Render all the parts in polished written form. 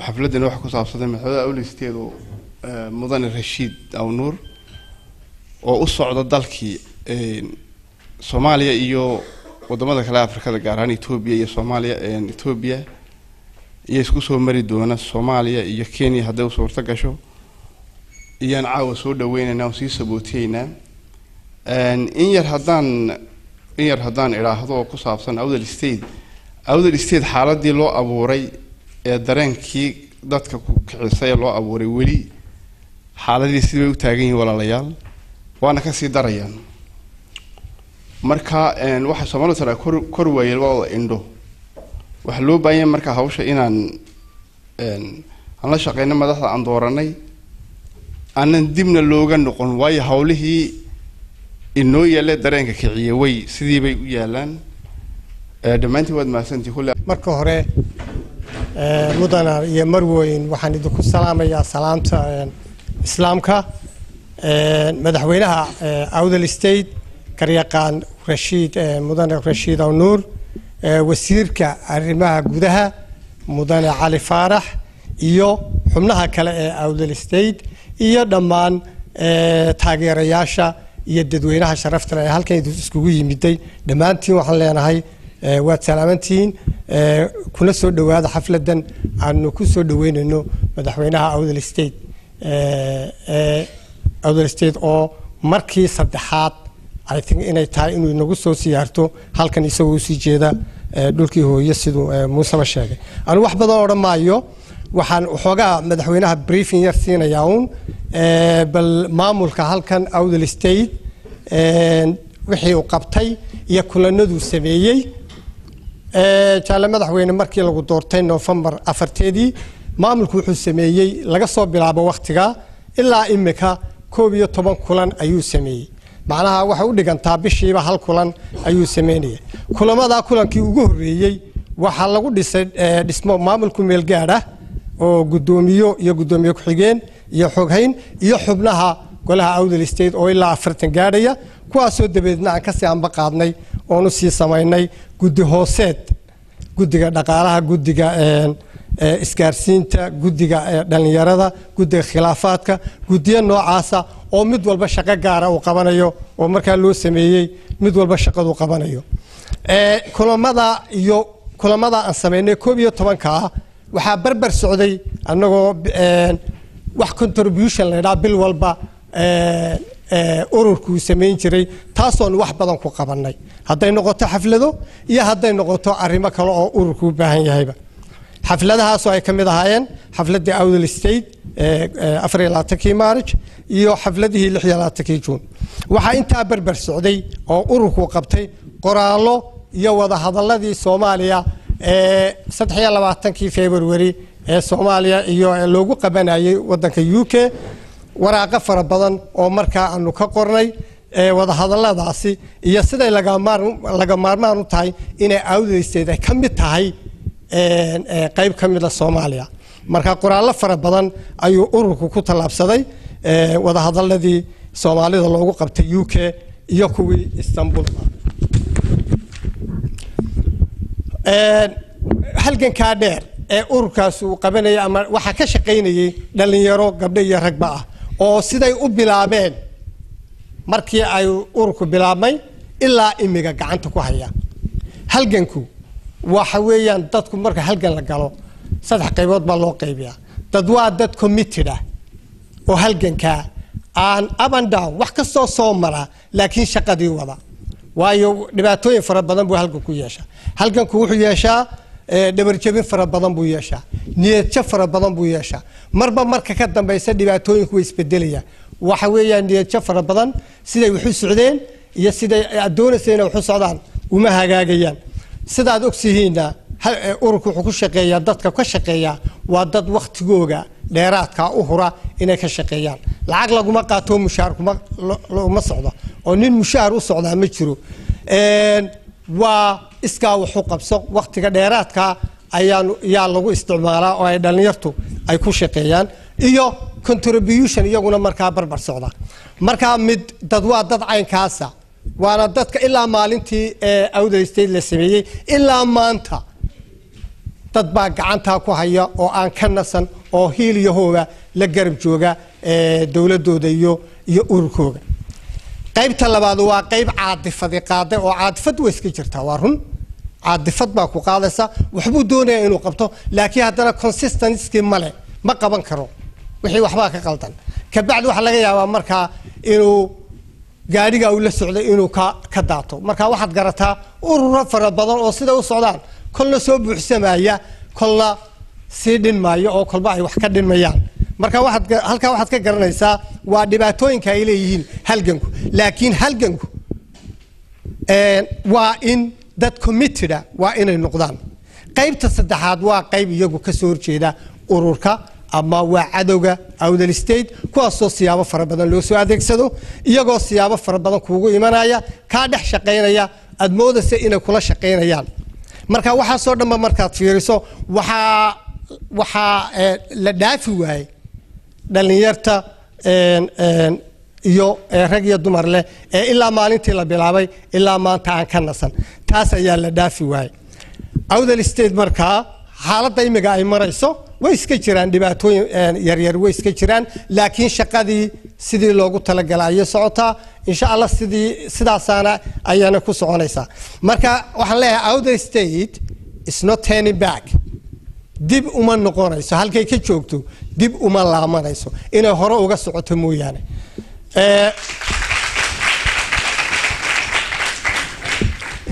Xafladani waxa ku saabsaday madaxweynaha Awdal State mudane Rashiid Awnuur oo u socda dalkii Soomaaliya iyo wadamada kale Afrikada, gaar ahaan Ethiopia iyo Soomaaliya. Ethiopia iyo isku soo mari doona Soomaaliya iyo Kenya hadday u suurto gasho, iyaan caawa soo dhaweynaynaa oo sii sabootiyeynaa. In yar haddaan idhaahdo oo ku saabsan Awdal State, Awdal State xaaladii loo abuuray ee dareenkii dadka ku kicisay ee loo abuuray, weli xaaladii sidii bay u taagan yihiin, walaalayaal, waana kasii darayaan. Marka waxaa Soomaalida tiraa "Kor waayeel waa wada indho." Waxaa loo baahan yahay marka hawsha inaan aan la shaqeyno madaxda aan dooranay, aanan dibna looga noqon, waayo hawlihii inoo yaale dareenka kiciye way sidii bay u yaalaan. Dhammaantiin waad mahadsantihi kulle. Marka hore, mudana iyo marweyn, waxaan idinku salaamayaa salaamta islaamka. Madaxweynaha Awdal State, garyaqaan Rashiid, mudane Rashiid Awnuur, wasiirka arrimaha gudaha, mudane Cali Faarax, iyo xubnaha kale ee Awdal State, iyo dhammaan taageerayaasha iyo dadweynaha sharafta leh ee halkan iskugu yimiday, dhammaantiin waxaan leenahay waad salaamantihiin, kuna soo dhowaada xafladan aanu ku soo dhaweynayno madaxweynaha Awdal State, Awdal State oo markii saddexaad, I think, inay tahay inuu inagu soo siyaarto halkan, isagoo usii jeeda dhulkii hooye, siduu Muuseba sheegay. Anu wax badan odhan maayo. Waxaan waxoogaa madaxweynaha briefing yar siinayaa uun bal maamulka halkan Awdal State wixii uu qabtay iyo kulanaduu sameeyey. Jaale madaxweyne, markii lagu doortay November 4-teedii, maamulku wuxuu sameeyey laga soo bilaabo waktiga ilaa imika 11 kulan ayuu sameeyey. Macnaha waxay u dhigantaa bishiiba hal kulan ayuu sameynaya. Kulamadaa kulankii ugu horreeyey waxaa lagu dhisay dhismo maamulku meel gaadh ah oo guddoomiyo iyo guddoomiye ku-xigeen iyo xoghayn iyo xubnaha golaha Awdal State oo ilaa 40 gaadhaya, kuwaasoo dabeedna aan kasii anba qaadnay oonu sii samaynay guddi hooseed: guddiga dhaqaalaha, guddiga isgaarsiinta, guddiga dhallinyarada, guddiga khilaafaadka, guddiyo noocaasa oo mid walba shaqo gaara uu qabanayo, oo markaa loo sameeyey mid walba shaqaduu qabanayo. Kulamada iyo kulamada aan samaynay 11-ka ah waxaa barbar socday annagoo wax contribution la idhaha bil walba ururkuu samayn jiray, taasoon wax badan ku qabannay, hadday noqoto xaflado iyo hadday noqoto arrimo kale oo ururku u baahan yahayba. Xafladahaasoo ay ka mid ahaayeen xafladdii Awdal State 24-kii March iyo xafladihii 26-kii Juun. Waxaa intaa berber socday oo ururku qabtay qoraallo iyo wadahadalladii Soomaaliya ee 23-kii February ee Soomaaliya iyo loogu qabanayay wadanka UK, waraaqo fara badan oo markaa aanu ka qornay wadahadalladaasi iyo siday laga maarmaan u tahay inay Awdal State ay ka mid tahay qayb ka mida Soomaaliya. Marka qoraallo fara badan ayuu ururku ku tallaabsaday wadahadalladii Soomaalida loogu qabtay UK iyo kuwii Istanbul. Halgankaa dheer ee ururkaas uu qabanayay ama waxaa ka shaqaynayay dhallinyaro gabdho iyo ragba ah oo siday u bilaabeen markii ay ururku bilaabmay ilaa imiga gacanta ku haya. Halganku waxa weeyaan, dadku marka halgan la galo saddex qaybood baa loo qaybiyaa. Dad waa dad committed ah. Oo halgankaa aan up and down wax kastoo soo mara, laakiin shaqadii wada, waayo dhibaatooyin fara badan buu halganku yeeshaa. Halganku wuxuu yeeshaa dhabarjabin fara badan buu yeeshaa, niyadjab fara badan buu yeeshaa. Marba marka ka dambaysa dhibaatooyinku way isbedelayaan. Waxa weeyaan niyadjab fara badan, siday wax u socdeen iyo siday aad doonaysa inay wax u socdaan uma hagaagayaan. Sidaad ogsihiinna, ururku wuxuu ku shaqeeyaa, dadka ka shaqeeya waa dad waktigooga dheeraadka u hura inay ka shaqeeyaan. Lacag laguma qaato, mushaar kuma uma socdo, oo nin mushaar u socdaa ma jiro. Waa iskaa wax u qabso. Waktiga dheeraadka ayaa yaa lagu isticmaalaa oo ay dhallinyartu ay ku shaqeeyaan, iyo contribution iyaguna markaa barbar socda. Markaa mid dad waa dad caynkaasa, waana dadka ilaa maalintii Awdal State la sameeyey ilaa maanta dad baa gacantaa ku haya oo aan ka nasan oo hiil iyo hooba la garab jooga dowladooda iyo ururkooga. Qaybta labaad waa qayb caadifadi qaaday, oo caadifad way iska jirtaa, waa run. Caadifad baa ku qaadaysa, waxbuu doonayaa inuu qabto, laakiin haddana consistency male, ma qaban karo, wixii waxbaa ka qaldan. Kabacdi waxaa laga yaabaa markaa inuu gaadhiga uu la socday inuu ka daato. Marka waxaad garataa ururo fara badan oo sida u socdaan kolna soo buuxsamaya, kolna sii dhinmaayo, oo kolba ay wax ka dhinmayaan. Marka waxaad halkaa waxaad ka garanaysaa waa dhibaatooyinka ay leeyihiin halganku. Laakiin halganku waa in dad committed waa inay noqdaan. Qaybta saddexaad waa qayb iyagu ka soo horjeeda ururka ama waa cadowga Awdal State, kuwaasoo siyaabo fara badan loo soo adeegsado, iyagoo siyaabo fara badan kuugu imanaya, kaa dhex shaqaynaya, aad moodaysa inay kula shaqaynayaan. Marka waxaasoo dhanba markaad fiiriso, waxaa la dhaafi waayey dhallinyarta iyo rag iyo dumar leh ee ilaa maalintii la bilaabay ilaa maanta aan ka nasan. Taas ayaa la dhaafi waayey Awdal State. Markaa xaaladda imiga ay marayso, way iska jiraan dhibaatooyin yaryar, way iska jiraan, laakiin shaqadii sidii loogu talagalay ayay socotaa, insha Allah. Sidii sidaasaana ayaana ku soconaysaa. Marka waxaan leeyahay, Awdal State is not turning back. Dib uma noqonayso, halkay ka joogto dib uma laamanayso, inay hore uga socoto mooyaane.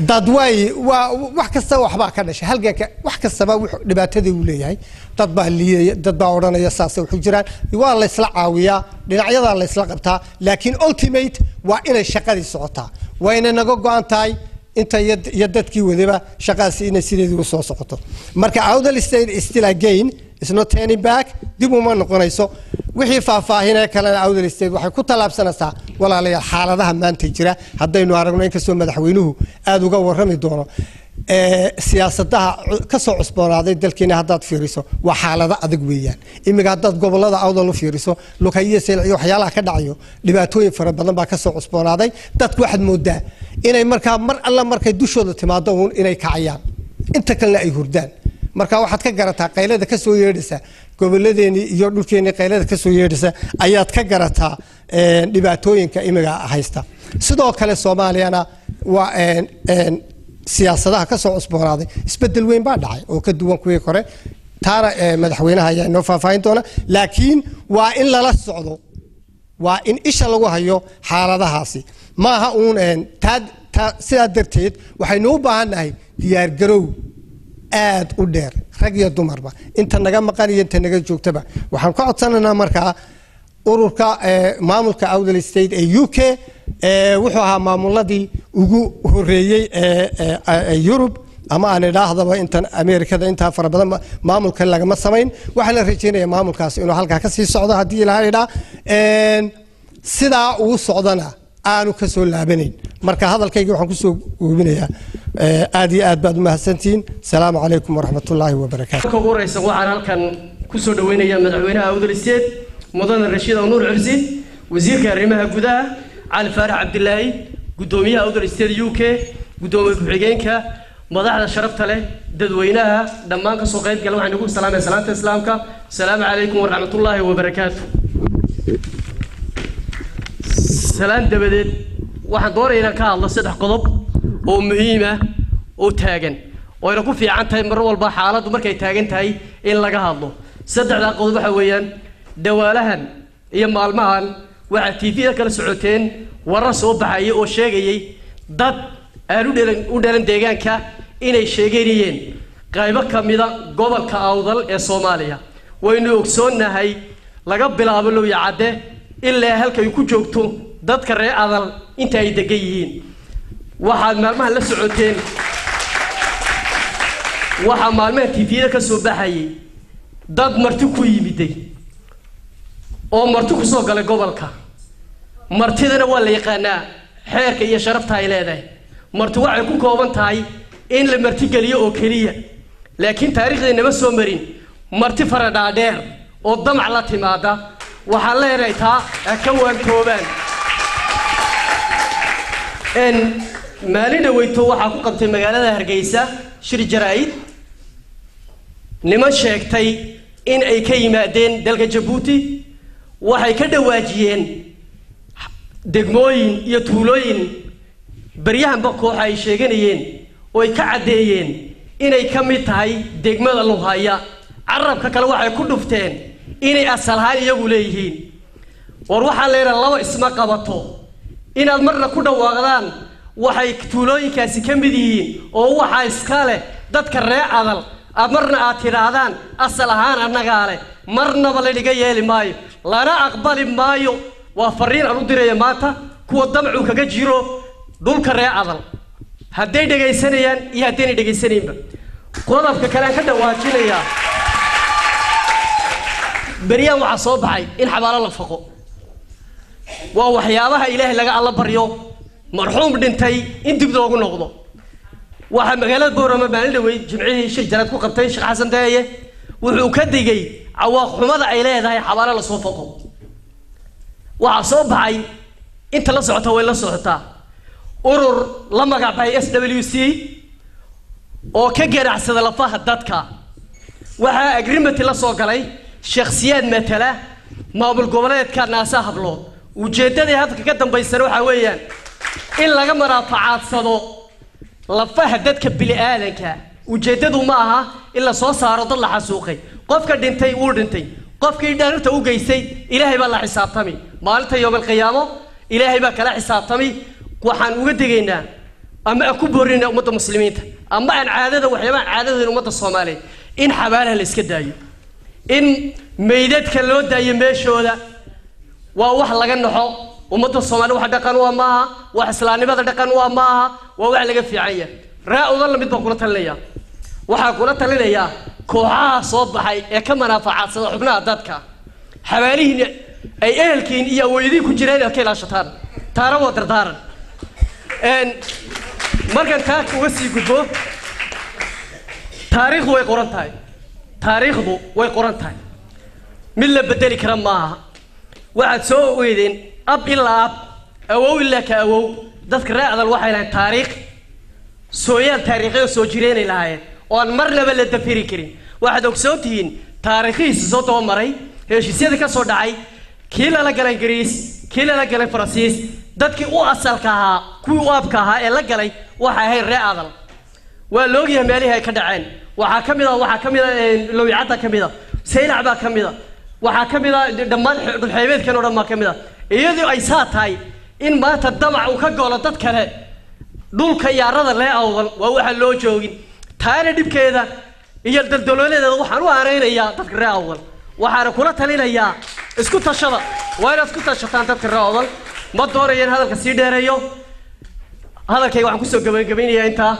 Dad way waa wax kasta waxbaa ka dhashay halganka, wax kastaba dhibaatadii uu leeyahay. Dad baa liidaya, dad baa odhanaya saasay waxu jiraan. Waa la isla caawiyaa, dhinacyadaa la isla qabtaa, laakiin ultimate waa inay shaqadii socotaa. Wayna naga go-an tahay inta iyo dadkii wadaba shaqadaasi inay sideedii usoo socoto. Marka Awdal State still again is not turning back, dib uma noqonayso. Wixii faahfaahinee kalena, Awdal State waxay ku tallaabsanaysaa, walaalayaal, xaaladaha maanta jira haddaynu aragno, inkastoo madaxweynuhu aada uga warrami doono siyaasadaha ka soo cusboonaaday dalkeena. Haddaad fiiriso, waa xaalado adag weeyaan. Imiga haddaad gobolada Awdal u fiiriso, Lughaya, Saylac iyo waxyaalaha ka dhacayo, dhibaatooyin fara badan baa ka soo cusboonaaday. Dadku waxaad moodaa inay markaa mar alla markay dushooda timaado uun inay kacayaan, inta kalena ay hurdaan. Marka waxaad ka garataa qaylada ka soo yeedhaysa goboladeenii iyo dhulkeenii, qaylada ka soo yeedhaysa ayaad ka garataa dhibaatooyinka imiga haysta. Sidoo kale Soomaaliyana waa siyaasadaha ka soo cusboonaaday, isbedel weyn baa dhacay oo ka duwan kuwii hore. Taana madaxweynaha ayaa inoo faahfaahin doona, laakiin waa in lala socdo, waa in isha lagu hayo xaaladahaasi. Maaha uun taa. Sidaa darteed waxaynu u baahan nahay diyaargarow aad u dheer, rag iyo dumarba, inta naga maqan iyo inta naga joogtaba. Waxaan ka codsanaynaa markaa ururka maamulka Awdal State ee UK, wuxuu ahaa maamuladii ugu horeeyey ee Yurub ama aan idhaahdaba intan Ameerikada intaa fara badan maamulka lagama samayn. Waxaa la rajeynaya maamulkaasi inuu halkaa kasii socdo haddii Ilaha idhaa, sidaa uu socdana aanu ka soo laabanayn. Marka hadalkayga waxaan kusoo goobinayaa, aad iyo aad baad umahadsantihiin. Asalaamu calaykum waraxmatullaahi wabarakaatu. Marka ugu horeysa waxaan halkan kusoo dhaweynayaa madaxweynaha Awdal State, mudane Rashiid Nuur Cirsi, wasiirka arrimaha gudaha Cali Faarax Cabdilaahi, guddoomiyaha Awdal State UK, guddoomiye ku-xigeenka, madaxda sharafta leh, dadweynaha dhammaan kasoo qayb gala. Waxaan ugu salaamaya salaanta islaamka: asalaamu calaykum waraxmatullaahi wabarakaatu. Salaan dabadeed, waxaan doonaya inaan ka hadlo saddex qodob oo muhiim ah oo taagan, oo ayna ku fiican tahay mar walba xaaladdu markay taagan tahay in laga hadlo. Saddexdaa qodob waxa weeyaan dhawaalahan Iyo maalmahan waxaa TV-da kala socoteen warar soo baxaya oo sheegayay dad aan u dhalan deegaanka inay sheeganayeen qaybo ka mida gobolka Awdal ee Soomaaliya. Waynu ogsoonnahay laga bilaabo Lowyacadde ilaa halkay ku joogto dadka reer Adal inta ay degan yihiin. Waxaad maalmahan la socoteen, waxaa maalmaha TV-da ka soo baxayay dad marti ku yimiday oo marti ku soo galay gobolka. Martidana waa la yaqaanaa xeerka iyo sharafta ay leedahay. Marti waxay ku kooban tahay in la martigeliyo oo keliya, laakiin taariikhdeennama soo marin marti faradhaadheer oo damac la timaada. Waxaan leenahay taa ha ka waantoobaan. Maalin dhaweyto waxaa ku qabtay magaalada Hargeysa shir jaraa'id niman sheegtay in ay ka yimaadeen dalka Jabuuti. Waxay ka dhawaajiyeen degmooyin iyo tuulooyin baryahanba kooxa ay sheeganayeen oo ay ka caddeeyeen inay ka mid tahay degmada Lughaya. Carabka kale waxay ku dhufteen inay asal ahaan iyagu leeyihiin. War waxaan leenahay laba isma qabato inaad marna ku dhawaaqdaan waxay tuulooyinkaasi ka mid yihiin oo waxaa iska leh dadka reer Adal, aad marna aad tidhaahdaan asal ahaan annagaa leh. Marnaba ladhiga yeeli maayo, lana aqbali maayo. Waa fariin aan u diraya maanta kuwa damcu kaga jiro dhulka reer Adal, hadday dhegaysanayaan iyo haddaynay dhegaysanaynba. Qodobka kale aan ka dhawaajinayaa, beryahan waxaa soo baxay in xabaalo la faqo. Waa waxyaabaha Ilaahay laga alla baryo marxuum dhintay in dib loogu noqdo. Waxaa magaalada Boorama maalin dhaweyd jimcihii shir jaraad ku qabtay Sheekh Xasan Daeye. Wuxuu ka digay cawaaq xumada ay leedahay xabaalo lasoo faqo. Waxaa soo baxay, inta la socota way la socotaa, urur la magacbaxay SWC oo ka ganacsada lafaha dadka. Waxaa agreement la soo galay shakhsiyaad matala maamul goboleedka Naasa Hablood. Ujeeddadii hadalka ka dambaysana waxaa weeyaan in laga marafacaadsado lafaha dadka bini-aadanka. Ujeeddadu ma aha in la soo saaro dad la xasuuqay. Qofka dhintay wuu dhintay, qofkii dharinta u geystay Ilaahay baa la xisaabtami maalinta yoomalqiyaamo, Ilaahay baa kala xisaabtami. Waxaan uga degaynaa ama aan ku boorinaynaa ummadda muslimiinta ama aan caadada waxyaabaha caadadeen ummadda Soomaaliyeed in xabaalaha la iska daayo, in meydadka loo daayo meeshooda. Waa wax laga naxo ummadda Soomaaliya, wax dhaqan waa maaha, wax islaamnimada dhaqan waa maaha, waa wax laga fiican yahay. Raa-udan lamid baan kula talinayaa. Waxaan kula talinayaa kooxaha soo baxay ee ka manaafacadsada xubnaha dadka, xabaalihiin ay ehelkiin iyo awooyadiin ku jireen inaad ka ilaashataan. Taana waa dardaaran. Markaan taa uga sii gudbo, taariikhdu way qoran tahay, taariikhdu way qoran tahay, mid la bedeli kara maaha. Waxaad soo ogeydeen ab ilaa ab, awow ilaa ka awow, dadka reer Adal waxay lahayn taariikh sooyaal taariikhyada soo jireenay lahaayeen oo aan marnaba la dafiri karin. Waxaad ogsoon tihiin taariikhihiisa soo dabamaray, heshiisyada ka soo dhacay, kii lala galay Ingiriis, kii lala galay Faransiis. Dadkii u asalka ahaa, kuwii u abka ahaa ee la galay waxay ahayd reer Adal. Waa la ogyahay meelihii ay ka dhaceen. Waxaa ka mid a, waxaa ka mid a Lowyacadda, ka mid a Saylac baa ka mid a, waxaa ka mid a dhammaan dhulxeebeedkan oo dhan baa ka mid a. Iyadoo ay saa tahay in maanta damac uu ka golo dad kale dhulka yaarada lee Awdal waa waxaan loo joogin. Taana dhibkeeda iyo daldalooledeeda waxaan u aanaynayaa dadka reer Awdal, waxaana kula talinayaa isku tashada. Waa inaad isku tashataan dadka reer Awdal. Ma doonaya in hadalka sii dheereeyo. Hadalkayga waxaan kusoo gabagabaynayaa intaa.